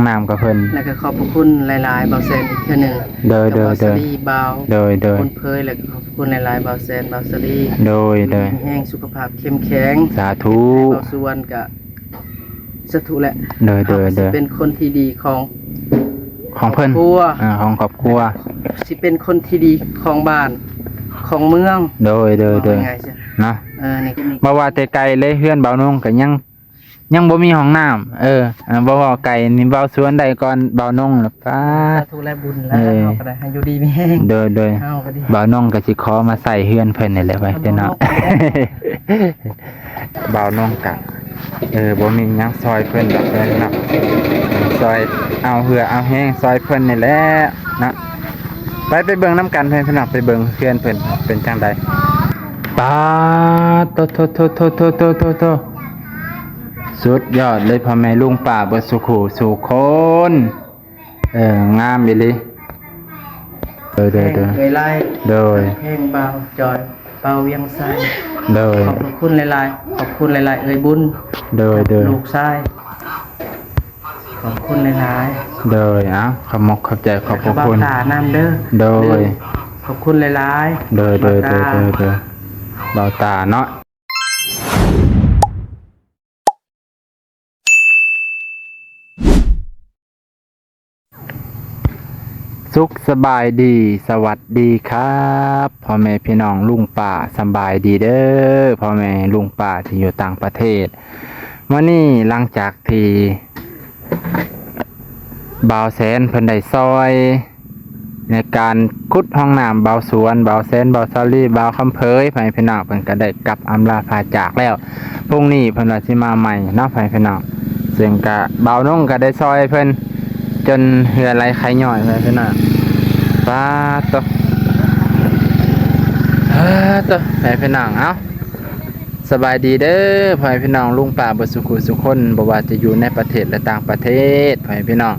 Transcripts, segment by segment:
ນາມກັບເພິ່ນ ແລ້ວກໍຂອບພະຄຸນຫຼາຍໆ ບ່າວແສນ ອີກເທື່ອໜຶ່ງ ໂດຍ ກັບ ໂດຍ ບ່າວສາລີ ບ່າວ ໂດຍ ໂດຍ ບຸນເຜີຍ ແລ້ວກໍຂອບພະຄຸນຫຼາຍໆ ບ່າວແສນ ບ່າວສາລີ ໂດຍ ໂດຍ ມີແຮງສຸຂະພາບເຂັ້ມແຂງ ສາທຸ ໃຫ້ບ່າວສວນກໍ ສາທຸແຫຼະ ໂດຍ ໂດຍ ເຮົາກໍຊິເປັນຄົນທີ່ດີຂອງ ຂອງເພິ່ນ ຄອບຄົວ ອ່າ ຂອງຄອບຄົວ ຊິເປັນຄົນທີ່ດີຂອງບ້ານ ຂອງເມືອງ ໂດຍ ໂດຍ ໂດຍ ເວົ້າງ່າຍໆຊະ ເນາະ ເອີ ນີ້ກໍມີ ບໍ່ວ່າແຕ່ໄກເລີຍ ເຮືອນບ່າວນົງກໍຍັງ ຍັງບໍ່ມີຫ້ອງນ້ຳ ເອີ ເອີ ບໍ່ເວົ້າໄກນີ້ ບ່າວສວນໄດ້ກ່ອນບ່າວນົງລະ ປາດ ສາທຸແລະບຸນແລ້ວ ເອີ ເຮົາກໍໄດ້ໃຫ້ຢູ່ດີມີແຮງ ໂດຍ ໂດຍ ເຮົາກໍດີ ບ່າວນົງກໍຊິຂໍມາໃຊ້ເຮືອນເພິ່ນນີ້ແຫຼະ ໄວ້ເດີເນາະ ບ່າວນົງກະ ເອີ ບໍ່ມີຫຍັງຊ່ອຍເພິ່ນດອກເພິ່ນເນາະ ຊ່ອຍເອົາເຫື່ອເອົາແຮງຊ່ອຍເພິ່ນນີ້ແຫຼະເນາະ ໄປ ໄປເບິ່ງນຳກັນເພິ່ນ ພີ່ນ້ອງ ໄປເບິ່ງເຮືອນເພິ່ນເປັນຈັ່ງໃດ ປາດໂທ້ ສຸດຍອດເລີຍ ພໍ່ແມ່ລຸງປ້າເບິດສູ່ຄູ່ສູ່ຄົນ ເອີ ງາມອີ່ຫຼີ ໂດຍ ໂດຍ ແພງເອື້ອຍຫຼາຍ ໂດຍ ແພງບ່າວຈອຍ ບ່າວວຽງໄຊ ໂດຍ ຂອບພະຄຸນຫຼາຍໆ ຂອບຄຸນຫຼາຍໆ ເອື້ອຍບຸນ ໂດຍ ໂດຍ ລູກຊາຍ ຂອບຄຸນຫຼາຍໆ ໂດຍ ເອົາ ຂອບມົກຂອບໃຈ ຂອບພະຄຸນ ແລ້ວກໍບ່າວຕານຳເດີ ໂດຍ ຂອບຄຸນຫຼາຍໆ ໂດຍ ໂດຍ ບ່າວຕາ ໂດຍ ໂດຍ ໂດຍ ບ່າວຕາເນາະ ສຸກສະບາຍດີ ສະຫວັດດີຄັບ ພໍ່ແມ່ພີ່ນ້ອງລຸງປ້າ ສະບາຍດີເດີ ພໍ່ແມ່ລຸງປ້າທີ່ຢູ່ຕ່າງປະເທດ ມື້ນີ້ຫຼັງຈາກທີ່ບ່າວແສນເພິ່ນໄດ້ຊ່ອຍ ໃນການຂຸດຫ້ອງນ້ຳ ບ່າວສວນ ບ່າວແສນ ບ່າວສາລີ ບ່າວຄຳເຜີຍ ພໍ່ແມ່ພີ່ນ້ອງ ເພິ່ນກໍໄດ້ກັບອຳລາພາຈາກແລ້ວ ພລຸ່ງນີ້ເພິ່ນວ່າຊິມາໃໝ່ເນາະ ພໍ່ແມ່ພີ່ນ້ອງ ເຊິ່ງກະບ່າວນົງກໍໄດ້ຊ່ອຍເພິ່ນຈົນເຫື່ອໄຫຼໄຄຍ້ອຍ ພໍ່ແມ່ພີ່ນ້ອງ ປາດໂທ້ ປາດໂທ້ ພໍ່ແມ່ພີ່ນ້ອງ ເອົ້າ ສະບາຍດີເດີ ພໍ່ແມ່ພີ່ນ້ອງລຸງປ້າເບິດສູ່ຄູ່ສູ່ຄົນ ບໍ່ວ່າຈະຢູ່ໃນປະເທດ ແລະ ຕ່າງປະເທດ ພໍ່ແມ່ພີ່ນ້ອງ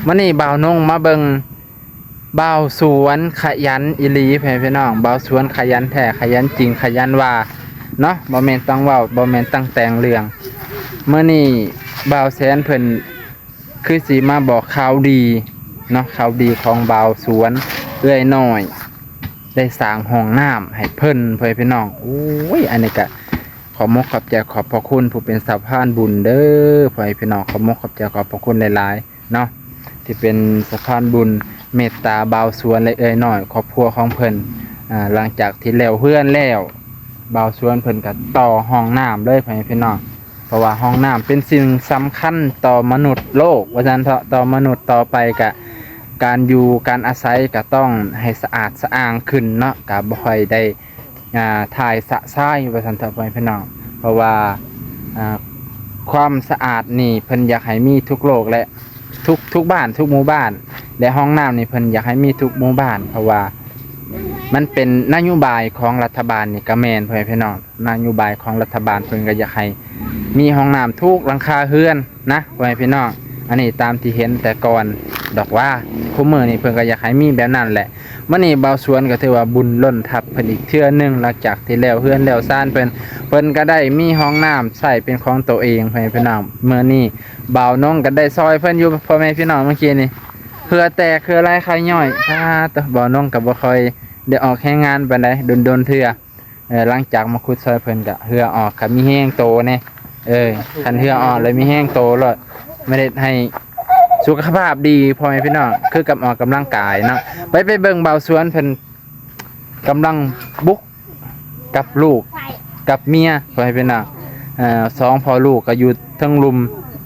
ມື້ນີ້ບ່າວນົງມາເບິ່ງ ບ່າວສວນຂະຫຍັນອີ່ຫຼີ ພໍ່ແມ່ພີ່ນ້ອງ ບ່າວສວນຂະຫຍັນແທ້ ຂະຫຍັນຈິງ ຂະຫຍັນວ່າເນາະ ບໍ່ແມ່ນຕັ້ງເວົ້າ ບໍ່ແມ່ນຕັ້ງແຕ່ງເລື່ອງ ມື້ນີ້ບ່າວແສນເພິ່ນຄືຊິມາບອກຂ່າວດີເນາະ ຂ່າວດີຂອງບ່າວສວນ ເອື້ອຍນ້ອຍ ໄດ້ສ້າງຫ້ອງນ້ຳໃຫ້ເພິ່ນ ພໍ່ແມ່ພີ່ນ້ອງ ໂອ້ຍ ອັນນີ້ກະ ຂອບມົກຂອບໃຈຂອບພະຄຸນຜູ້ເປັນສະພານບຸນເດີ ພໍ່ແມ່ພີ່ນ້ອງ ຂອບມົກຂອບໃຈຂອບພະຄຸນຫຼາຍໆ ເນາະ ທີ່ເປັນສະພານບຸນເມດຕາບ່າວສວນ ແລະ ເອື້ອຍນ້ອຍ ຄອບຄົວຂອງເພິ່ນ ອ່າ ຫຼັງຈາກທີ່ແລ້ວເຮືອນແລ້ວ ບ່າວສວນເພິ່ນກໍຕໍ່ຫ້ອງນ້ຳເລີຍ ພໍ່ແມ່ພີ່ນ້ອງ ເພາະວ່າຫ້ອງນ້ຳເປັນສິ່ງສຳຄັນຕໍ່ມະນຸດໂລກວ່າຊັ້ນເຖາະ ຕໍ່ມະນຸດຕໍ່ໄປກະ ການຢູ່ການອາໄສກະຕ້ອງໃຫ້ສະອາດສະອ້າງຂຶ້ນເນາະ ກະບໍ່ຄ່ອຍໄດ້ ອ່າ ຖ່າຍຊະຊາຍວ່າຊັ້ນເຖາະ ພໍ່ແມ່ພີ່ນ້ອງ ເພາະວ່າ ອ່າ ຄວາມສະອາດນີ້ເພິ່ນຢາກໃຫ້ມີທຸກໂລກ ແລະ ທຸກ ທຸກບ້ານ ທຸກໝູ່ບ້ານ ແລະ ຫ້ອງນ້ຳນີ້ເພິ່ນຢາກໃຫ້ມີທຸກໝູ່ບ້ານ ເພາະວ່າມັນເປັນນະໂຍບາຍຂອງລັດຖະບານນີ້ກະແມ່ນ ພໍ່ແມ່ພີ່ນ້ອງ ນະໂຍບາຍຂອງລັດຖະບານເພິ່ນກໍຢາກໃຫ້ມີຫ້ອງນ້ຳທຸກຫຼັງຄາເຮືອນ ນະ ພໍ່ແມ່ພີ່ນ້ອງ ອັນນີ້ຕາມທີ່ເຫັນແຕ່ກ່ອນດອກວ່າ ຄູ່ມື້ນີ້ເພິ່ນກໍຢາກໃຫ້ມີແບບນັ້ນແຫຼະ ມື້ນີ້ບ່າວສວນກໍຖືວ່າບຸນລົ້ນທັບເພິ່ນອີກເທື່ອໜຶ່ງ ຫຼັງຈາກທີ່ແລ້ວເຮືອນແລ້ວຊານເພິ່ນ ເພິ່ນກໍໄດ້ມີຫ້ອງນ້ຳໃຊ້ເປັນຂອງໂຕເອງ ພໍ່ແມ່ພີ່ນ້ອງ ມື້ນີ້ບ່າວນົງກໍໄດ້ຊ່ອຍເພິ່ນຢູ່ ພໍ່ແມ່ພີ່ນ້ອງ ເມື່ອກີ້ນີ້ ເຫື່ອແຕກເຫື່ອໄຫຼໄຄຍ້ອຍ ອາ ໂທ້ ບ່າວນົງກໍບໍ່ຄ່ອຍໄດ້ອອກແຮງງານປານໃດ ດົນໆເທື່ອ ເອີ ຫຼັງຈາກມາຂຸດຊ່ອຍເພິ່ນກະເຫື່ອອອກ ກະມີແຮງໂຕແດ່ ເອີ ຄັນເຫື່ອອອກແລ້ວມີແຮງໂຕໂລດ ມັນເຮັດໃຫ້ສຸຂະພາບດີ ພໍ່ແມ່ພີ່ນ້ອງ ຄືກັບອອກກຳລັງກາຍເນາະ ໄປ ໄປເບິ່ງບ່າວສວນເພິ່ນກຳລັງບຸກກັບລູກກັບເມຍ ພໍ່ແມ່ພີ່ນ້ອງ ເອີ ສອງພໍ່ລູກກໍຢູ່ເທິງລຸ່ມ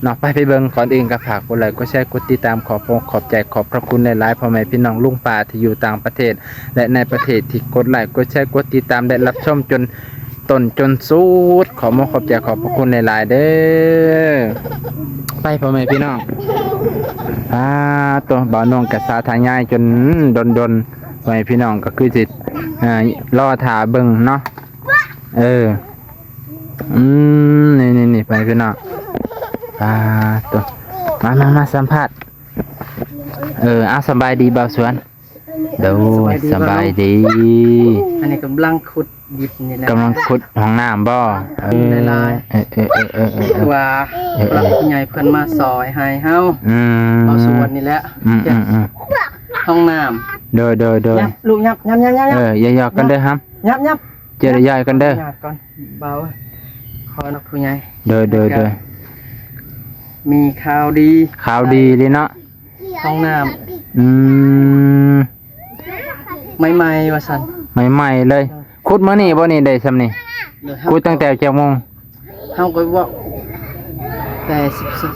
ເນາະ ໄປ ໄປເບິ່ງ ກ່ອນອື່ນກໍຝາກກົດໄລ ກົດແຊ ກົດຕິດຕາມ ຂອບ ຂອບໃຈ ຂອບພະຄຸນຫຼາຍໆ ພໍ່ແມ່ພີ່ນ້ອງລຸງປ້າທີ່ຢູ່ຕ່າງປະເທດ ແລະ ໃນປະເທດທີ່ກົດໄລ ກົດແຊ ກົດຕິດຕາມ ແລະ ຮັບຊົມຈົນຕົ້ນຈົນສຸດ ຂອບມົກຂອບໃຈ ຂອບພະຄຸນຫຼາຍໆເດີ ໄປ ພໍ່ແມ່ພີ່ນ້ອງ ອາ ໂຕ ບ່າວນົງກະສາທະຍາຍຈົນດົນໆ ພໍ່ແມ່ພີ່ນ້ອງກໍຄືຊິ ເອີ ລໍຖ້າເບິ່ງເນາະ ເອີ ອືມ ນີ້ໆໆ ໄປພີ່ນ້ອງ ປາດໂທ້ ມາ ມາ ມາສຳພາດ ເອີ ເອົາ ສະບາຍດີບ່າວສວນ ໂດຍ ສະບາຍດີ ສະບາຍດີ. ອັນນີ້ກຳລັງຂຸດດິນນີ້ແຫຼະ ກຳລັງຂຸດຫ້ອງນ້ຳບໍ່? ເອີ ຫຼາຍໆ ເອີ ເອີ ຄືວ່າ ເອີ ເອີ ຜູ້ຫຼັກຜູ້ໃຫຍ່ເພິ່ນມາຊ່ອຍໃຫ້ເຮົາ ອືມ ເອົາສວນນີ້ແຫຼະ ອືມ ເຮັດ ອືມ ອືມ ຫ້ອງນ້ຳ. ໂດຍ ໂດຍ ໂດຍ ຫຍັບລູກ ຫຍັບ ຫຍັບ ຫຍັບ ຫຍັບ ເອີ ຢ່າຫຍອກກັນເດີຫຳ ຫຍັບ ຫຍັບ ເຈີລະຢາຍກັນເດີ ເອົາຍາດກ່ອນ ເບົາ ຂໍນັກຜູ້ໃຫຍ່. ໂດຍ ໂດຍ ໂດຍ ມີຂ່າວດີ ຂ່າວດີເລີຍເນາະ ຫ້ອງນ້ຳ ອືມ ໃໝ່ໆ ວ່າຊັ້ນ ໃໝ່ໆ ເລີຍ. ໂດຍ ຂຸດມື້ນີ້ບໍ່ນີ້ ໄດ້ຊ່ຳນີ້? ໂດຍ ຂຸດຕັ້ງແຕ່ຈັກໂມງ? ເຮົາກໍເວົ້າແຕ່ສິບ ສິບ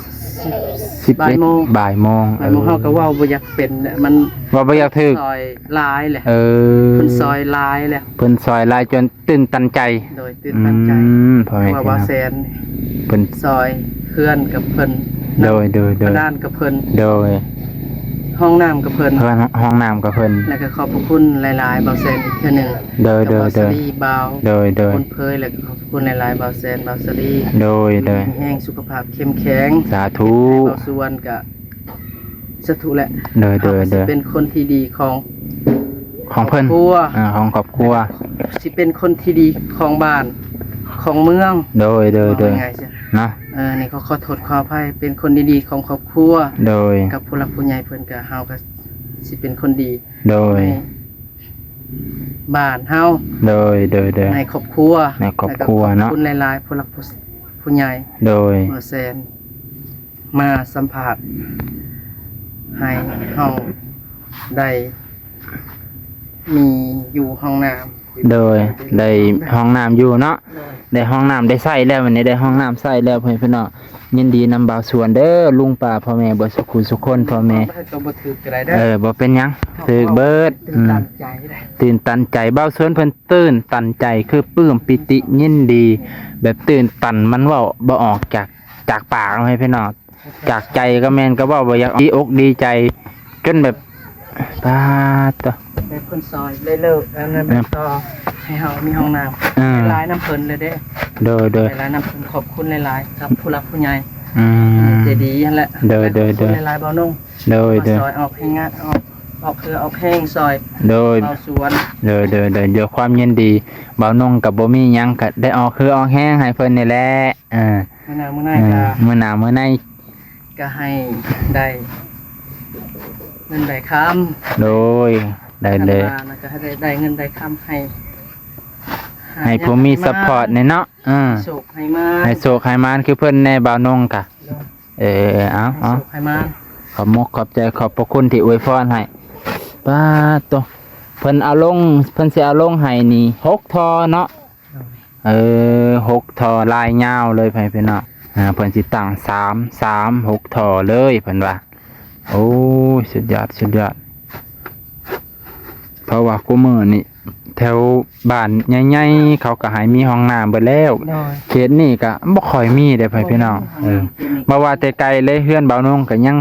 ສິບ ບ່າຍໂມງ ບ່າຍໂມງ ບ່າຍໂມງ ເອີ ເຮົາກໍເວົ້າບໍ່ຢາກເປັນແຫຼະ ມັນ ເວົ້າບໍ່ຢາກຖືກ ຊ່ອຍຫຼາຍແຫຼະ ເອີ ເພິ່ນຊ່ອຍຫຼາຍແຫຼະ ເພິ່ນຊ່ອຍຫຼາຍຈົນຕື່ນຕັນໃຈ. ໂດຍ ຕື່ນຕັນໃຈ ອືມ ພໍ່ແມ່ ເພາະວ່າບ່າວແສນເພິ່ນຊ່ອຍເຮືອນກັບເພິ່ນ ໂດຍ ໂດຍ ໂດຍ ກະດານກັບເພິ່ນ ໂດຍ ຫ້ອງນ້ຳກັບເພິ່ນ ຫ້ອງ ຫ້ອງນ້ຳກັບເພິ່ນ ແລ້ວກໍຂອບພະຄຸນຫຼາຍໆ ບ່າວແສນອີກເທື່ອໜຶ່ງ ໂດຍ ກັບ ໂດຍ ບ່າວສາລີ ໂດຍ ບ່າວ ໂດຍ ໂດຍ ຄົນເຜີຍ ແລ້ວກໍຂອບພະຄຸນຫຼາຍໆ ບ່າວແສນ ບ່າວສາລີ ໂດຍ ໂດຍ ມີແຮງສຸຂະພາບເຂັ້ມແຂງ ສາທຸ ໃຫ້ບ່າວສວນກະ ສາທຸແຫຼະ ໂດຍ ໂດຍ ເຮົາກໍຊິເປັນຄົນທີ່ດີຂອງ ຂອງເພິ່ນ ຄອບຄົວ ເອີ ຂອງຄອບຄົວ ຊິເປັນຄົນທີ່ດີຂອງບ້ານ ຂອງເມືອງ ໂດຍ ໂດຍ ໂດຍ ເວົ້າງ່າຍໆຊະ ເນາະ ເອີ ນີ້ກໍຂໍໂທດຂໍອະໄພ ເປັນຄົນດີໆຂອງຄອບຄົວ ໂດຍ ກັບຜູ້ຫຼັກຜູ້ໃຫຍ່ເພິ່ນ ກໍເຮົາກໍຊິເປັນຄົນດີ ໂດຍ ໃນບ້ານເຮົາ ໂດຍ ໂດຍ ໂດຍ ໃນຄອບຄົວ ໃນຄອບຄົວເນາະ ແລ້ວກໍຂອບຄຸນຫຼາຍໆ ຜູ້ຫຼັກຜູ້ ຜູ້ໃຫຍ່ ໂດຍ ໝໍແສນ ມາສຳພາດໃຫ້ເຮົາໄດ້ມີຢູ່ຫ້ອງນ້ຳ ໂດຍ ໄດ້ຫ້ອງນ້ຳຢູ່ເນາະ ໂດຍ ໄດ້ຫ້ອງນ້ຳໄດ້ໃຊ້ແລ້ວ ມື້ນີ້ໄດ້ຫ້ອງນ້ຳໃຊ້ແລ້ວ ພໍ່ແມ່ພີ່ນ້ອງ ຍິນດີນຳບ່າວສວນເດີ ລຸງປ້າ ພໍ່ແມ່ເບິດສຸຂູສຸຄົນ ພໍ່ແມ່ ເອີ ບໍ່ເປັນຫຍັງ ຖືກເບິດ ຕື່ນຕັນໃຈ ອືມ ຕື່ນຕັນໃຈ ບ່າວສວນເພິ່ນຕື່ນຕັນໃຈ ຄືປຶ້ມປີຕິຍິນດີ ແບບຕື່ນຕັນ ມັນເວົ້າບໍ່ອອກຈາກ ຈາກປາກເນາະ ໃຫ້ພີ່ນ້ອງ ຈາກໃຈກໍແມ່ນ ກໍເວົ້າບໍ່ຢາກ ດີອົກດີໃຈ ຈົນແບບ ປາດໂທ້ ແບບເພິ່ນຊ່ອຍເລີກໆ ອັນນັ້ນ ເອີ ຕໍ່ໃຫ້ເຮົາມີຫ້ອງນ້ຳ ເອີ ຫຼາຍນຳເພິ່ນເລີຍເດ້ ໂດຍ ໂດຍ ຫຼາຍນຳເພິ່ນ ຂອບຄຸນຫຼາຍໆ ກັບຜູ້ຫຼັກຜູ້ໃຫຍ່ ອືມ ໃຈດີຫັ້ນແຫຼະ ໂດຍ ໂດຍ ໂດຍ ຂອບຄຸນຫຼາຍໆ ບ່າວນົງ ໂດຍ ໂດຍ ມາຊ່ອຍອອກແຮງງານ ອອກ ອອກເຫື່ອອອກແຮງຊ່ອຍ ໂດຍ ບ່າວສວນ ໂດຍ ໂດຍ ໂດຍ ດ້ວຍຄວາມຍິນດີ ບ່າວນົງກໍບໍ່ມີຫຍັງ ກໍໄດ້ອອກເຫື່ອອອກແຮງໃຫ້ເພິ່ນນີ້ແຫຼະ ເອີ ມື້ໜ້າມື້ໃນ ເອີ ກໍ ມື້ໜ້າມື້ໃນ ກໍໃຫ້ໄດ້ເງິນໄດ້ຄຳ ໂດຍ ໄດ້ເລີຍ ຄັນວ່ານະ ກໍໃຫ້ໄດ້ ໄດ້ເງິນໄດ້ຄຳ ໃຫ້ ໃຫ້ຜູ້ມີຊັບພອດແດ່ເນາະ ເອີ ໃຫ້ໂຊກໃຫ້ມານ ໃຫ້ໂຊກໃຫ້ມານຄືເພິ່ນແດ່ ບ່າວນົງກະ ໂດຍ ເອີ ເອົາ ໃຫ້ໂຊກໃຫ້ມານ ຂອບມຸກຂອບໃຈ ຂອບພະຄຸນທີ່ອວຍພອນໃຫ້ ປາດໂທ້ ເພິ່ນເອົາລົງ ເພິ່ນຊິເອົາລົງໃຫ້ນີ້ ຫົກທໍ່ເນາະ ໂດຍ ເອີ ຫົກທໍ່ລາຍຍາວເລີຍ ພໍ່ແມ່ພີ່ນ້ອງ ອ່າ ເພິ່ນຊິຕັ້ງສາມ ສາມ ຫົກທໍ່ເລີຍ ເພິ່ນວ່າ ໂອ້ຍ ສຸດຍອດ ສຸດຍອດ ເພາະວ່າຄູ່ມື້ນີ້ແຖວບ້ານໃຫຍ່ໆ ເຂົາກໍໃຫ້ມີຫ້ອງນ້ຳເບິດແລ້ວ ໂດຍ ເຂດນີ້ກໍບໍ່ຄ່ອຍມີເດ້ ພໍ່ແມ່ພີ່ນ້ອງ ບໍ່ມີຫ້ອງນ້ຳ ເອີ ເຂດນີ້ ບໍ່ວ່າແຕ່ໄກເລີຍ ເຮືອນບ່າວນົງກໍຍັງ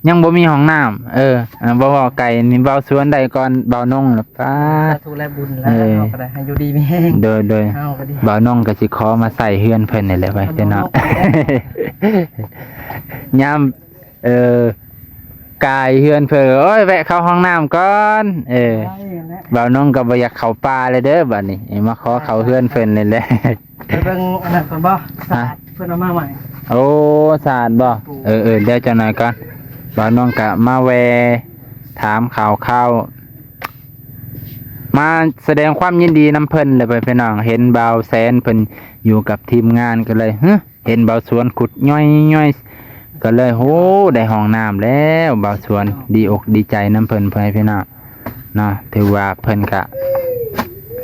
ຍັງບໍ່ມີຫ້ອງນ້ຳ ເອີ ເອີ ບໍ່ເວົ້າໄກນີ້ ເວົ້າສວນໄດ້ກ່ອນບ່າວນົງລະ ປາດ ສາທຸແລະບຸນແລ້ວ ເອີ ເຮົາກໍໄດ້ໃຫ້ຢູ່ດີມີແຮງ ໂດຍ ໂດຍ ເຮົາກໍດີ ບ່າວນົງກໍຊິຂໍມາໃຊ້ເຮືອນເພິ່ນນີ້ແຫຼະ ພໍ່ແມ່ພີ່ນ້ອງ ຍາມ ເອີ ກາຍເຮືອນເພິ່ນ ໂອ້ຍ ແວະເຂົ້າຫ້ອງນ້ຳກ່ອນ ເອີ ໄດ້ແຫຼະ ບ່າວນົງກໍບໍ່ຢາກເຂົ້າປ່າແລ້ວເດີ ບາດນີ້ ເອີ ມາຂໍເຂົ້າເຮືອນເພິ່ນນີ້ແຫຼະ ໄປເບິ່ງອັນນັ້ນກ່ອນບໍ່ ສາດເພິ່ນເອົາມາໃໝ່ ໂອ້ ສາດບໍ່ ເອີ ເອີ ດຽວຈັກໜ້ອຍກ່ອນ ບ່າວນົງກະມາແວ່ຖາມຂ່າວຄາວ ມາສະແດງຄວາມຍິນດີນຳເພິ່ນແຫຼະ ພໍ່ແມ່ພີ່ນ້ອງ ເຫັນບ່າວແສນເພິ່ນຢູ່ກັບທີມງານ ກໍເລີຍ ຫຶ ເຫັນບ່າວສວນຂຸດຍ່ອຍໆ ກໍເລີຍ ໂອ້ ໄດ້ຫ້ອງນ້ຳແລ້ວ ບ່າວສວນ ດີອົກດີໃຈນຳເພິ່ນ ພໍ່ແມ່ພີ່ນ້ອງ ເນາະ ຖືວ່າເພິ່ນກະ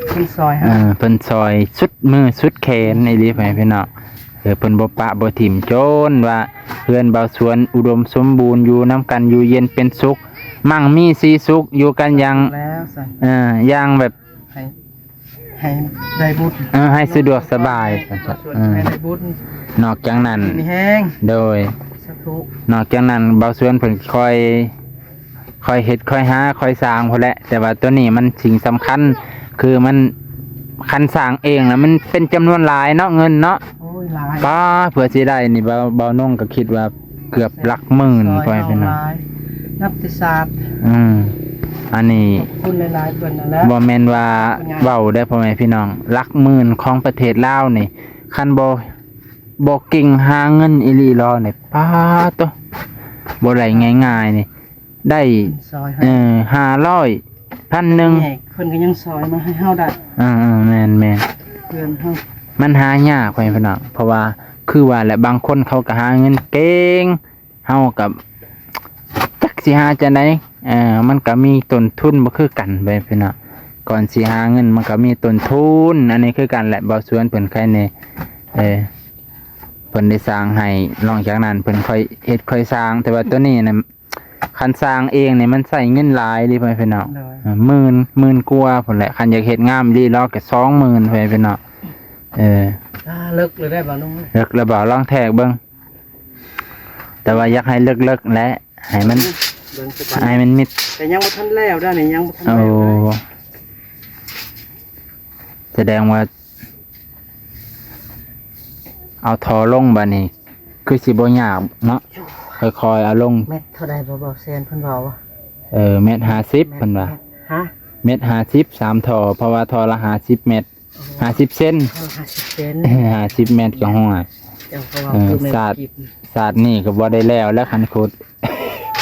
ເພິ່ນຊ່ອຍ ເອີ ເພິ່ນຊ່ອຍສຸດມືສຸດແຂນອີ່ຫຼີ ພໍ່ແມ່ພີ່ນ້ອງ ເອີ ເພິ່ນບໍ່ປະບໍ່ຖິ້ມ ຈົນວ່າເຮືອນບ່າວສວນອຸດົມສົມບູນ ຢູ່ນຳກັນຢູ່ເຢັນເປັນສຸກ ໝັ່ງມີສີສຸກ ຢູ່ກັນຢ່າງ ແລ້ວຊັ້ນ ເອີ ຢ່າງແບບ ໃຫ້ ໃຫ້ໄດ້ບຸນ ເອີ ໃຫ້ສະດວກສະບາຍ ເອີ ໃຫ້ໄດ້ບຸນ ນອກຈາກນັ້ນ ມີແຮງ ໂດຍ ສາທຸ ນອກຈາກນັ້ນ ບ່າວສວນເພິ່ນຄ່ອຍ ຄ່ອຍເຮັດ ຄ່ອຍຫາ ຄ່ອຍສ້າງພຸ້ນແຫຼະ ແຕ່ວ່າໂຕນີ້ມັນສິ່ງສຳຄັນ ຄືມັນ ຄັນສ້າງເອງລະມັນເປັນຈຳນວນຫຼາຍເນາະ ເງິນເນາະ ໂອ້ຍ ຫຼາຍ ປ້າ ເພື່ອຊິໄດ້ນີ້ ບ່າວ ບ່າວນົງກໍຄິດວ່າເກືອບຫຼັກໝື່ນ ຊ່ອຍ ພໍ່ແມ່ພີ່ນ້ອງ ເຮົາຫຼາຍ ນັບແຕ່ສາດ ອືມ ອັນນີ້ ຂອບຄຸນຫຼາຍໆເພິ່ນນັ້ນແຫຼະ ບໍ່ແມ່ນວ່າເວົ້າເດີ້ພໍ່ແມ່ພີ່ນ້ອງ ຫຼັກໝື່ນຂອງປະເທດລາວນີ້ ຄັນບໍ່ ບໍ່ເກັ່ງຫາເງິນອີ່ຫຼີລາວນີ້ ປາດໂທ້ ບໍ່ໄດ້ງ່າຍໆນີ້ ໄດ້ ເອີ ຫ້າຮ້ອຍ ພັນໜຶ່ງ ແມ່ເພິ່ນກໍຍັງຊ່ອຍມາໃຫ້ເຮົາໄດ້ ເອີໆ ແມ່ນໆ ເພື່ອນເຮົາ ມັນຫາຍາກ ພໍ່ແມ່ພີ່ນ້ອງ ເພາະວ່າຄືວ່າແຫຼະ ບາງຄົນເຂົາກໍຫາເງິນເກັ່ງ ເຮົາກໍຈັກຊິຫາຈັ່ງໃດ ເອີ ມັນກໍມີຕົ້ນທຶນບໍ່ຄືກັນ ພໍ່ແມ່ພີ່ນ້ອງ ກ່ອນຊິຫາເງິນມັນກໍມີຕົ້ນທຶນ ອັນນີ້ຄືກັນແຫຼະ ບ່າວສວນເພິ່ນໄຄແນ່ ເອີ ເພິ່ນໄດ້ສ້າງໃຫ້ ນອກຈາກນັ້ນເພິ່ນຄ່ອຍເຮັດຄ່ອຍສ້າງ ແຕ່ວ່າໂຕນີ້ນະ ຄັນສ້າງເອງນີ້ມັນໃຊ້ເງິນຫຼາຍເດ້ ພໍ່ແມ່ພີ່ນ້ອງ ໂດຍ ເອີ ໝື່ນ ໝື່ນກວ່າພຸ້ນແຫຼະ ຄັນຢາກເຮັດງາມອີ່ຫຼີລາວກໍສອງໝື່ນ ພໍ່ແມ່ພີ່ນ້ອງ ເອີ ອ່າ ເລິກເລີຍໄດ້ບໍ່ລຸງ ເລິກແລ້ວບໍ່ ລອງແທກເບິ່ງ ແຕ່ວ່າຢາກໃຫ້ເລິກໆແຫຼະ ໃຫ້ມັນ ເບິ່ງຊະກ່ອນ ໃຫ້ມັນມິດ ແຕ່ຍັງບໍ່ທັນແລ້ວເດ້ນີ້ ຍັງບໍ່ທັນແລ້ວເດ້ ໂອ້ ສະແດງວ່າ ເອົາທໍ່ລົງບາດນີ້ ຄືຊິບໍ່ຍາກເນາະ ຄ່ອຍໆເອົາລົງ ແມັດເທົ່າໃດບໍ່ ບ່າວແສນເພິ່ນເວົ້າວ່າ ເອີ ແມັດຫ້າສິບເພິ່ນວ່າ ແມັດ ຮະ ແມັດຫ້າສິບ ສາມທໍ່ ເພາະວ່າທໍ່ລະຫ້າສິບແມັດ ໂອ້ ຫ້າສິບເຊັນ ເອີ ຫ້າສິບເຊັນ ຫ້າສິບແມັດກໍຮອດ ເຈົ້າກໍເວົ້າ ເອີ ຄືແມ່ນ ສາດ ກິບ ສາດນີ້ກໍບໍ່ໄດ້ແລ້ວແລ້ວ ຄັນຂຸດ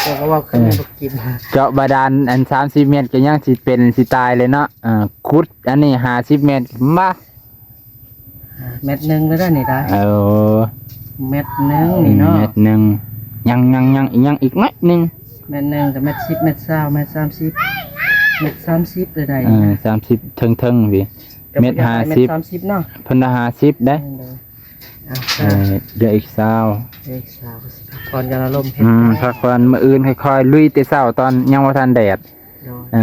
ເຈົ້າກໍເວົ້າຄືແມ່ນ ເອີ ບໍ່ກິບ ເຈາະບາດານອັນສາມສິບແມັດກໍຍັງຊິເປັນຊິຕາຍເລີຍເນາະ ເອີ ຂຸດອັນນີ້ຫ້າສິບແມັດ ມາ ອ່າ ແມັດໜຶ່ງແລ້ວໄດ໋ນີ້ໄດ໋ ເອີ ແມັດໜຶ່ງນີ້ເນາະ ແມັດໜຶ່ງ ຍັງ ຍັງ ຍັງ ຍັງອີກໜ້ອຍໜຶ່ງ ແມັດໜຶ່ງກໍແມັດສິບ ແມັດຊາວ ແມັດສາມສິບ ແມັດສາມສິບໄດ້ໄດ໋ ເອີ ສາມສິບເທິງໆພີ້ ແມັດຫ້າສິບ ແມັດສາມສິບເນາະ ເພິ່ນວ່າຫ້າສິບໄດ໋ ເອີ ເຫຼືອອີກຊາວ ເຫຼືອອີກຊາວ ພັກຜ່ອນຢ່າງອາລົມ ອືມ ພັກຜ່ອນ ມື້ອື່ນຄ່ອຍໆລຸຍແຕ່ເຊົ້າຕອນຍັງບໍ່ທັນແດດ ໂດຍ ເອີ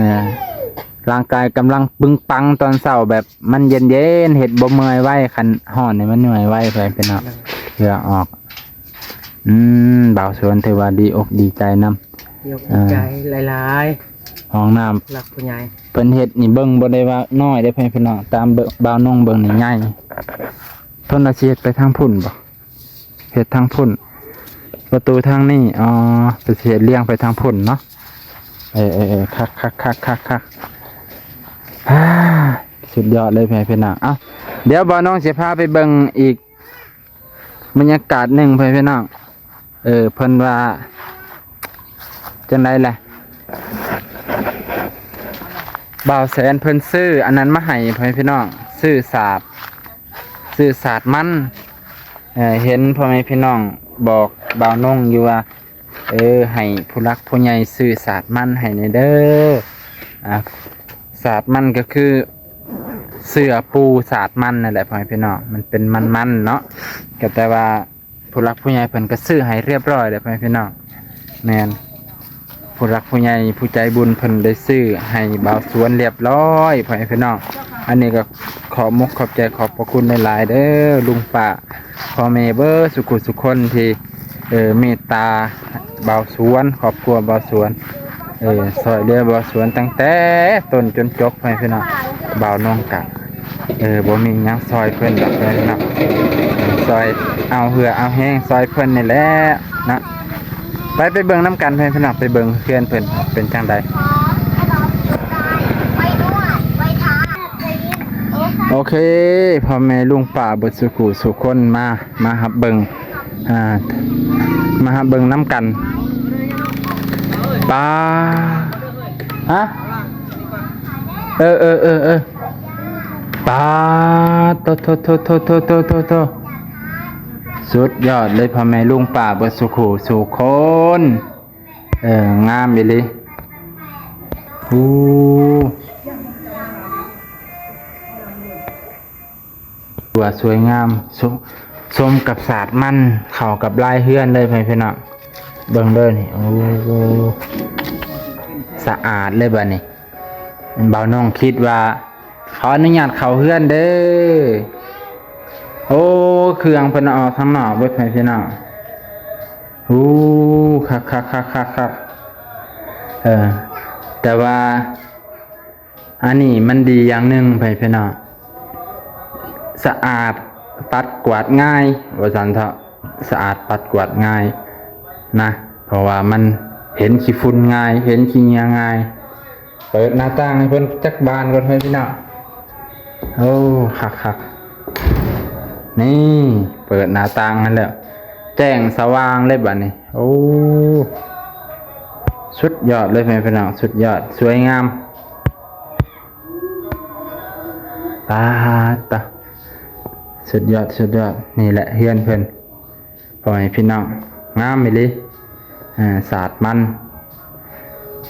ຮ່າງກາຍກຳລັງປຶງປັງຕອນເຊົ້າ ແບບມັນເຢັນໆ ເຮັດບໍ່ເມື່ອຍໄວ ຄັນຮ້ອນນີ້ມັນເມື່ອຍໄວ ເພື່ອນເນາະ ໂດຍ ເຫື່ອອອກ ອືມ ບ່າວສວນຖືວ່າດີອົກດີໃຈນຳ ດີອົກດີໃຈຫຼາຍໆ ຫ້ອງນ້ຳ ຜູ້ຫຼັກຜູ້ໃຫຍ່ ເພິ່ນເຮັດນີ້ເບິ່ງບໍ່ໄດ້ວ່ານ້ອຍເດ້ ເພື່ອນເນາະ ຕາມເບິ່ງ ບ່າວນົງເບິ່ງນີ້ໃຫຍ່ ເພິ່ນວ່າຊິເຮັດໄປທາງພຸ້ນບໍ່? ເຮັດທາງພຸ້ນ ປະຕູທາງນີ້ ອໍ ເພິ່ນຊິເຮັດລຽງໄປທາງພຸ້ນເນາະ ເອີໆໆ ຄັກໆໆໆ ອ່າ ສຸດຍອດເລີຍ ເພື່ອນເນາະ ເອົ້າ ດຽວບ່າວນົງຊິພາໄປເບິ່ງອີກບັນຍາກາດໜຶ່ງ ເພື່ອນເນາະ ເອີ ເພິ່ນວ່າ ຈັ່ງໃດແຫຼະ ບ່າວແສນເພິ່ນຊື້ອັນນັ້ນມາໃຫ້ ພໍ່ແມ່ພີ່ນ້ອງ ຊື້ສາດ ຊື້ສາດມັນ ເອີ ເຫັນພໍ່ແມ່ພີ່ນ້ອງບອກບ່າວນົງຢູ່ວ່າ ເອີ ໃຫ້ຜູ້ຫຼັກຜູ້ໃຫຍ່ຊື້ສາດມັນໃຫ້ແດ່ເດີ ອ່າ ສາດມັນກໍຄືເສື້ອປູສາດມັນນັ້ນແຫຼະ ພໍ່ແມ່ພີ່ນ້ອງ ມັນເປັນມັນໆເນາະ ກໍແຕ່ວ່າ ຜູ້ຫຼັກຜູ້ໃຫຍ່ເພິ່ນກໍຊື້ໃຫ້ຮຽບຮ້ອຍແລ້ວ ພໍ່ແມ່ພີ່ນ້ອງ ແມ່ນ ຜູ້ຫຼັກຜູ້ໃຫຍ່ຜູ້ໃຈບຸນເພິ່ນໄດ້ຊື້ໃຫ້ບ່າວສວນຮຽບຮ້ອຍ ພໍ່ແມ່ພີ່ນ້ອງ ອັນນີ້ກໍຂອບມຸກຂອບໃຈຂອບພະຄຸນຫຼາຍໆເດີ ລຸງປ້າ ພໍ່ແມ່ເບິດສຸຂຸສຸຄົນທີ່ ເອີ ເມດຕາບ່າວສວນ ຄອບຄົວບ່າວສວນ ເອີ ຊ່ອຍເຫຼືອບ່າວສວນຕັ້ງແຕ່ຕົ້ນຈົນຈົບ ພໍ່ແມ່ພີ່ນ້ອງ ບ່າວນົງກະ ເອີ ບໍ່ມີຫຍັງຊ່ອຍເພິ່ນດອກ ເອີ ເນາະ ຊ່ອຍເອົາເຫື່ອເອົາແຮງຊ່ອຍເພິ່ນນີ້ແຫຼະເນາະ ໄປ ໄປເບິ່ງນຳກັນ ພີ່ນ້ອງ ໄປເບິ່ງເຮືອນເພິ່ນເປັນຈັ່ງໃດ. ໂອເຄ ພໍ່ແມ່ລຸງປ້າເບິດສູ່ຜູ້ສູ່ຄົນ ມາ ມາຮັບເບິ່ງ ອ່າ ມາຮັບເບິ່ງນຳກັນ ປ້າ ຮະ ເອີ ເອີ ເອີ ເອີ ປາດໂທ້ ສຸດຍອດເລີຍ ພໍ່ແມ່ລຸງປ້າເບິດສູ່ຄູ່ສູ່ຄົນ ເອີ ງາມອີ່ຫຼີ ໂອ້ ຖືວ່າສວຍງາມ ສົມ ສົມກັບສາດມັນ ເຂົ້າກັບລາຍເຮືອນເລີຍ ພໍ່ແມ່ພີ່ນ້ອງ ເບິ່ງເດີນີ້ ໂອ້ ສະອາດເລີຍບາດນີ້. ບ່າວນ້ອງຄິດວ່າ ຂໍອະນຸຍາດເຂົ້າເຮືອນເດີ ໂອ້ ເຄື່ອງເພິ່ນເອົາອອກທາງນອກເບິດ ພໍ່ແມ່ພີ່ນ້ອງ ໂອ້ ຄັກໆໆໆໆ ເອີ ແຕ່ວ່າ ອັນນີ້ມັນດີຢ່າງໜຶ່ງ ພໍ່ແມ່ພີ່ນ້ອງ ສະອາດປັດກວາດງ່າຍ ວ່າຊັ້ນເຖາະ ສະອາດປັດກວາດງ່າຍນະ ເພາະວ່າມັນເຫັນຂີ້ຝຸ່ນງ່າຍ ເຫັນຂີ້ເຫຍື້ອງ່າຍ ເປີດໜ້າຕ່າງໃຫ້ເພິ່ນຈັກບານກ່ອນເພິ່ນພີ່ນ້ອງ. ໂອ້ ຄັກໆ ນີ້ເປີດໜ້າຕ່າງຫັ້ນແລ້ວ ແຈ້ງສະຫວ່າງເລີຍບາດນີ້. ໂອ້ ສຸດຍອດເລີຍແມ່ພີ່ນ້ອງ ສຸດຍອດ ສວຍງາມ ປາດຕະ ສຸດຍອດ ສຸດຍອດ. ນີ້ແຫຼະເຮືອນເພິ່ນ ພໍ່ແມ່ພີ່ນ້ອງ ງາມອີ່ຫຼີ. ເອີ ສາດມັນ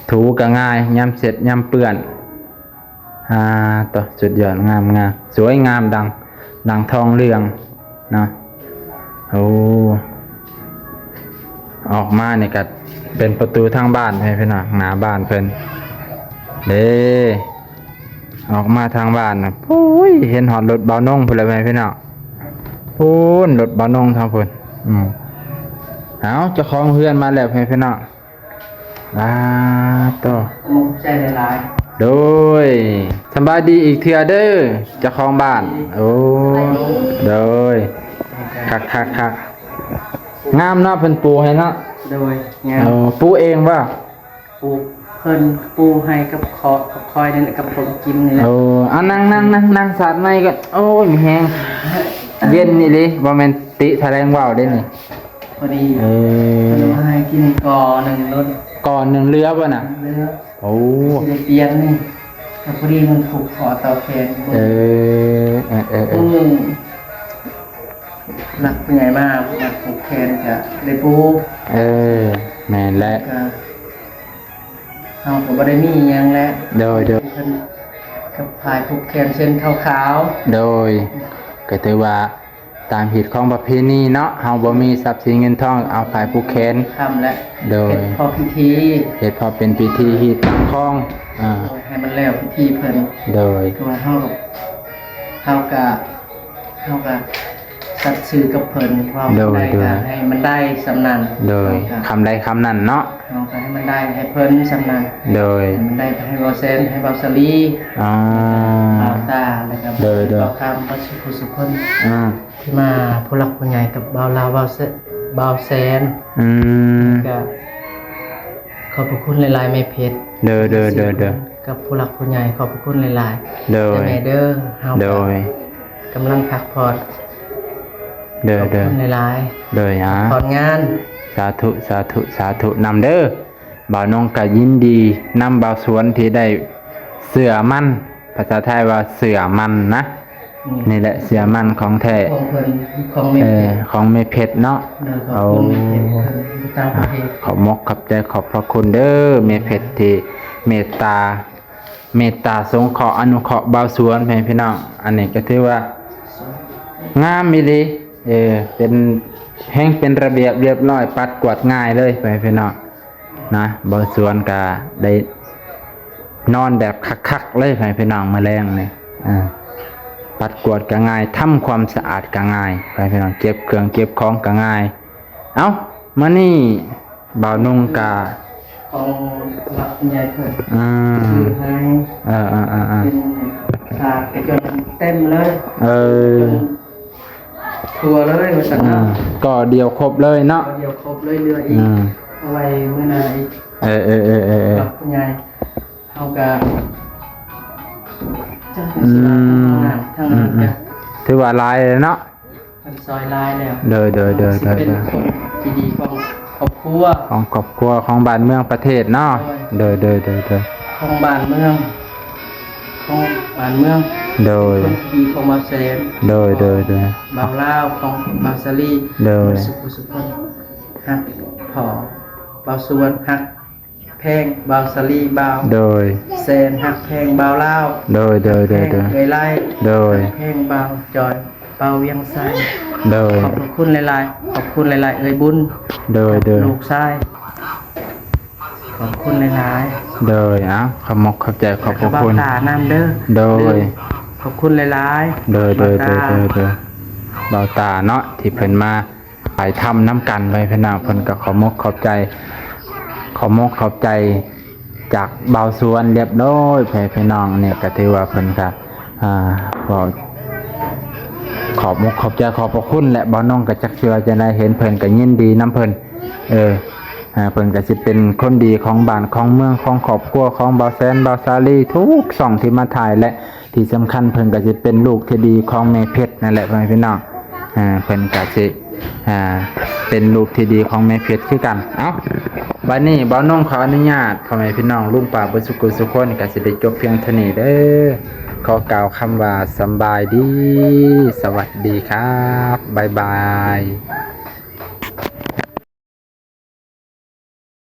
ຖູກະງ່າຍ ຍາມເຊັດຍາມເປື້ອນ. ອ່າ ໂຕ ສຸດຍອດ ງາມໆ ສວຍງາມ ດັ່ງ ດັ່ງທອງເຫຼືອງເນາະ. ໂອ້ ອອກມານີ້ກະເປັນປະຕູທາງບ້ານ ໃຫ້ພີ່ນ້ອງ ໜ້າບ້ານເພິ່ນເດ້. ອອກມາທາງບ້ານນະ ໂອ້ຍ ເຫັນຮອດລົດບ່າວນົງພຸ້ນແຫຼະ ແມ່ພີ່ນ້ອງ ພຸ້ນ ລົດບ່າວນົງທາງພຸ້ນ. ອືມ ເອົາ ເຈົ້າຂອງເຮືອນມາແລ້ວ ແມ່ພີ່ນ້ອງ. ອ່າ ໂຕ ຂອບໃຈຫຼາຍໆ ໂດຍ ສະບາຍດີອີກເທື່ອເດີ ເຈົ້າຂອງບ້ານ. ໂອ້ ໂດຍ ຄັກໆໆ ງາມເນາະ ເພິ່ນປູໃຫ້ເນາະ. ໂດຍ ງາມ ເອີ ປູເອງບໍ່? ປູ ເພິ່ນປູໃຫ້ກັບເຄາະກັບຄອຍນີ້ແຫຼະ ກັບຜົມກິນນີ້ແຫຼະ. ໂອ້ ເອົາ ນັ່ງ ນັ່ງ ນັ່ງ ນັ່ງສາດໃໝ່ກ່ອນ. ໂອ້ຍ ມີແຮງ ເຢັນອີ່ຫຼີ ບໍ່ແມ່ນຕິຖະແຫຼງເວົ້າເດ້ນີ້. ພໍດີ ເອີ ເພິ່ນວ່າໃຫ້ກິນກ່ອໜຶ່ງໂລດ ກ່ອໜຶ່ງເຫຼືອບໍ່ນະ? ເຫຼືອ ໂອ້ ຊິໄດ້ປ່ຽນນີ້ ກໍພໍດີມັນຜູກຂໍ້ຕໍ່ແຂນ. ເອີ ເອີ ເອີ ເອີ ອືມ ຜູ້ຫຼັກຜູ້ໃຫຍ່ມາ ມາຜູກແຂນກະໄດ້ປູ ເອີ ແມ່ນແຫຼະ ກະ ເຮົາກໍບໍ່ໄດ້ມີຫຍັງແຫຼະ. ໂດຍ ໂດຍ ເພິ່ນກັບພາຍຜູກແຂນເຊັ່ນຂາວໆ. ໂດຍ ກໍຖືວ່າຕາມຮີດຄອງປະເພນີເນາະ ເຮົາບໍ່ມີຊັບສິນເງິນທອງ ເອົາພາຍຜູກແຂນ ຄ່ຳແຫຼະ. ໂດຍ ເຮັດພໍພິທີ ເຮັດພໍເປັນພິທີຮີດຕາມຄອງ. ອ່າ ໂດຍ ໃຫ້ມັນແລ້ວພິທີເພິ່ນ. ໂດຍ ຄືວ່າເຮົາ ເຮົາກະ ເຮົາກະສັດຊື່ກັບເພິ່ນ ເວົ້າ ໂດຍ ໃດ ໂດຍ ກະໃຫ້ມັນໄດ້ສ່ຳນັ້ນ. ໂດຍ ເຮົາກະ ຄຳໃດຄຳນັ້ນເນາະ ເຮົາກະໃຫ້ມັນໄດ້ໃຫ້ເພິ່ນສ່ຳນັ້ນ. ໂດຍ ໃຫ້ມັນໄດ້ໃຫ້ບ່າວແສນ ໃຫ້ບ່າວສາລີ. ອໍ ບ່າວຕາ ແລ້ວກະ ໂດຍ ໂດຍ ບ່າວຄຳ ເບິດສູ່ຜູ້ສູ່ຄົນ. ອືມ ທີ່ມາ ຜູ້ຫຼັກຜູ້ໃຫຍ່ກັບບ່າວລາວ ບ່າວແສ ບ່າວແສນ. ອືມ ກະຂອບພະຄຸນຫຼາຍໆ ແມ່ເພັດ. ໂດຍ ໂດຍ ໂດຍ ໂດຍ ກັບຜູ້ຫຼັກຜູ້ໃຫຍ່ ຂອບພະຄຸນຫຼາຍໆ. ໂດຍ ແມ່ເດີ ເຮົາ ໂດຍ ກຳລັງພັກຜ່ອນ. ໂດຍ ຂອບຄຸນຫຼາຍໆ. ໂດຍ ອ່າ ຜ່ອນງານ. ສາທຸ ສາທຸ ສາທຸນຳເດີ. ບ່າວນົງກໍຍິນດີນຳບ່າວສວນທີ່ໄດ້ເຊື່ອໝັ້ນ ພາສາໄທວ່າເຊື່ອໝັ້ນນະ. ອືມ ນີ້ແຫຼະ ເຊື່ອໝັ້ນຂອງແທ້ ຂອງເພິ່ນ ຂອງແມ່ ເອີ ເພັດ ຂອງແມ່ເພັດເນາະ. ໂດຍ ຂອບຄຸນ ໂອ້ ແມ່ເພັດ ເພິ່ນຢູ່ຕ່າງປະເທດ. ຂໍມົກຂອບໃຈຂອບພະຄຸນເດີ ແມ່ເພັດທີ່ເມດຕາ ເມດຕາສົງເຄາະອະນຸເຄາະບ່າວສວນ ພໍ່ແມ່ພີ່ນ້ອງ. ອັນນີ້ກໍຖືວ່າງາມອີ່ຫຼີ ເອີ ເປັນ ແຮ່ງເປັນລະບຽບລຽບຮ້ອຍ ປັດກວາດງ່າຍເລີຍ ພໍ່ແມ່ພີ່ນ້ອງນະ. ບ່າວສວນກໍໄດ້ນອນແບບຄັກໆເລີຍ ພໍ່ແມ່ພີ່ນ້ອງ ມື້ແລງນີ້. ເອີ ປັດກວາດກໍງ່າຍ ທຳຄວາມສະອາດກໍງ່າຍ ພໍ່ແມ່ພີ່ນ້ອງ ເກັບເຄື່ອງເກັບຂອງກໍງ່າຍ. ເອົ້າ ມື້ນີ້ບ່າວນົງກະ ຂອງຜູ້ຫຼັກຜູ້ໃຫຍ່ເພິ່ນ ອືມ ຊື້ໃຫ້ ເອີໆໆໆ ເປັນສາກໄປຈົນເຕັມເລີຍ. ເອີ ຈົນທົ່ວເລີຍວ່າຊັ້ນເນາະ. ອືມ ກໍດຽວຄົບເລີຍເນາະ ກໍດຽວຄົບເລີຍ ເຫຼືອອີກ ອືມ ເອົາໄວ້ມື້ໜ້າອີກ. ເອີໆໆໆໆ ຜູ້ຫຼັກຜູ້ໃຫຍ່ ເຮົາກະ ອືມ ທາງນັ້ນ ອືມ ກະ ຖືວ່າຫຼາຍແລ້ວເນາະ ເພິ່ນຊ່ອຍຫຼາຍແລ້ວ. ໂດຍໆໆໆ ເຮົາຊິເປັນຄົນທີ່ດີຂອງຄອບຄົວ ຂອງຄອບຄົວ ຂອງບ້ານເມືອງປະເທດເນາະ. ໂດຍ ໂດຍໆໆໆ ຂອງບ້ານເມືອງ ຂອງບ້ານເມືອງ. ໂດຍ ເປັນຄົນທີ່ດີຂອງບ່າວແສນ. ໂດຍໆໆ ບ່າວລາວ ຂອງບ່າວສາລີ. ໂດຍ ເບິດສູ່ຜູ້ສູ່ຄົນ ຮັກພໍ່ບ່າວສວນ ຮັກ ແພງບ່າວສາລີ ບ່າວ ໂດຍ ແສນ ຮັກແພງບ່າວລາວ. ໂດຍໆໆໆ ຮັກແພງເອື້ອຍໄລ. ໂດຍ ຮັກແພງບ່າວຈອຍ ບ່າວວຽງໄຊ. ໂດຍ ຂອບພະຄຸນຫຼາຍໆ ຂອບຄຸນຫຼາຍໆ ເອື້ອຍບຸນ. ໂດຍໆ ກັບລູກຊາຍ ຂອບຄຸນຫຼາຍໆ. ໂດຍ ເອົ້າ ຂອບມົກຂອບໃຈຂອບພະຄຸນ ແລ້ວກໍບ່າວຕານຳເດີ. ໂດຍ ຂອບຄຸນຫຼາຍໆ. ໂດຍໆໆໆ ບ່າວຕາ ບ່າວຕາເນາະ ທີ່ເພິ່ນມາ ຖ່າຍທຳນຳກັນໄວ້ ພີ່ນ້ອງ. ເພິ່ນກໍຂອບມົກຂອບໃຈ ຂອບມົກຂອບໃຈຈາກບ່າວສວນລຽບຮ້ອຍ ພີ່ນ້ອງ. ນີ້ກໍຖືວ່າເພິ່ນກໍ ອ່າ ເວົ້າຂອບມົກຂອບໃຈຂອບພະຄຸນແຫຼະ. ບ່າວນົງກໍຈັກຊິວ່າຈັ່ງໃດ ເຫັນເພິ່ນກໍຍິນດີນຳເພິ່ນ. ເອີ ອ່າ ເພິ່ນກໍຊິເປັນຄົນດີຂອງບ້ານຂອງເມືອງ ຂອງຄອບຄົວຂອງບ່າວແສນ ບ່າວສາລີ ທຸກຊ່ອງທີ່ມາຖ່າຍ ແລະ ທີ່ສຳຄັນເພິ່ນກໍຊິເປັນລູກທີ່ດີຂອງແມ່ເພັດນັ້ນແຫຼະ ພໍ່ແມ່ພີ່ນ້ອງ. ອ່າ ເພິ່ນກໍຊິ ອ່າ ເປັນລູກທີ່ດີຂອງແມ່ເພັດຄືກັນ. ເອົ້າ ບັດນີ້ບ່າວນົງຂໍອະນຸຍາດ ພໍ່ແມ່ພີ່ນ້ອງ ລຸງປ້າເບິດສຸກຸສຸຄົນ ກໍຊິໄດ້ຈົບພຽງເທົ່ານີ້ເດີ. ຂໍກ່າວຄຳວ່າສຳບາຍດີ ສະຫວັດດີຄັບ ບາຍບາຍ.